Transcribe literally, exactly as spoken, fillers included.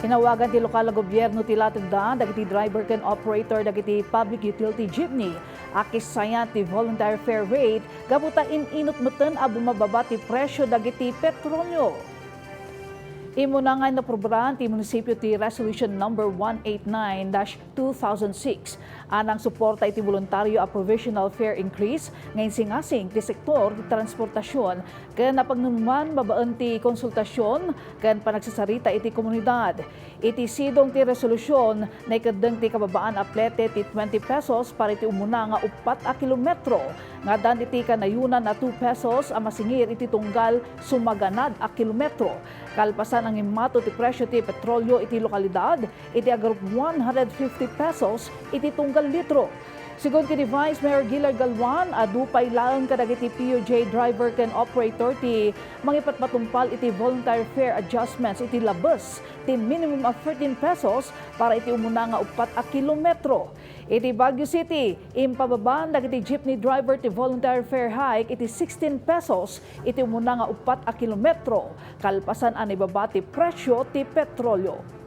Inawagan ti lokal a gobierno ti latedda dagiti driver ken operator dagiti public utility jeepney a kisayan ti voluntary fare rate gapu ta in-inut metten a bumababa ti presyo dagiti petrolyo. Immuna nga inaprobaran ti munisipyo ti Resolution Number one eight nine dash two thousand six a nangsuporta iti boluntaryo a provisional fare increase nga insingasing ti sektor ti transportasyon ken napagnunuman babaen ti konsultasyon ken panagsasarita iti komunidad. Iti sidong ti resolusyon, naikeddeng ti kababaan a plete ti twenty pesos para iti umuna nga uppat a kilometro, nga adan iti kanayonan a two pesos a masingir iti tunggal sumaganad a kilometro. Kalpasan a ngimmato ti presyo ti petrolyo iti lokalidad, iti agarup one hundred fifty pesos iti tunggal litro. Segun ken ni Vice Mayor Gillard Galvan, adu pay laeng kadagiti P U J driver ken operator ti mangipatpatumpal iti voluntary fare adjustments iti labes ti minimum of thirteen pesos para iti umuna nga uppat a kilometro. Iti Baguio City, impababan dagiti jeepney driver ti voluntary fare hike iti sixteen pesos iti umuna nga uppat a kilometro, kalpasan a naibaba ti presyo ti petrolyo.